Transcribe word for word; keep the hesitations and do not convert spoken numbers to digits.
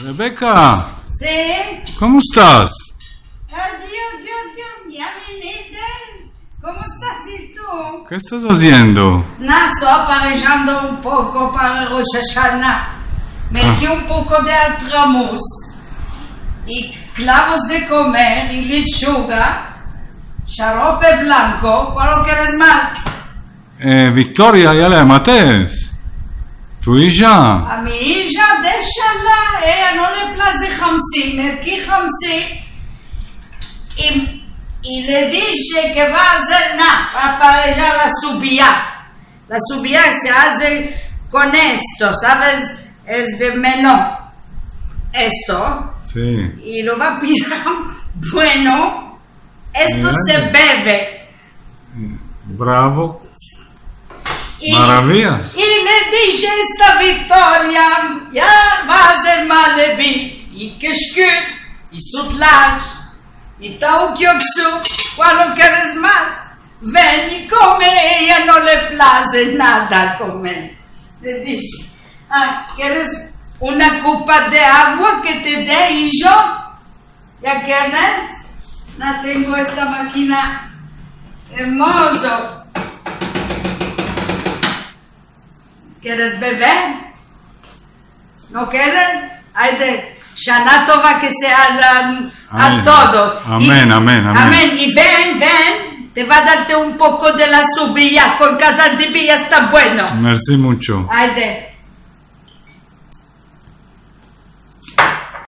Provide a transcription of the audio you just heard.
Rebeka, si, komo estas? Adio, adio, adio, ya viniste? Komo estas i tu? Ke estas aziendo? Na, esto aparejando un poko para Rosh Ashana. Merki un poko de altramus i klavos de komer i lechuga, sharope blanko, kualo keres mas? Eh, Viktoria, ya la yamates? Tu ija? A mi ija, deshala, eya no le plaze hamsi, merki hamsi. I, i le dishe ke va azer na, va aparejar la subia. La subia se aze kon esto, saves? Es de melon. Esto. Si. I lo va pirar, bueno, esto se beve. Bravo. I, maraviyas. I le dishe esta Viktoria, ya va azer malevi, i keshkit, i sutlach, i tauk yoksu, kualo keres mas? Ven i kome, eya no le plaze nada komer. Le dishe, a, keres una kupa de agua ke te de i yo? Ya keres? Na, tengo esta makina ermozo. Keres bever? No keres? Ayde, Shana Tova ke se aga a todos. Amen, amen, amen. Amen. I ven, ven, te va darte un poko de la subia, kon kazan de bia esta bueno. Mersi muncho. Ayde.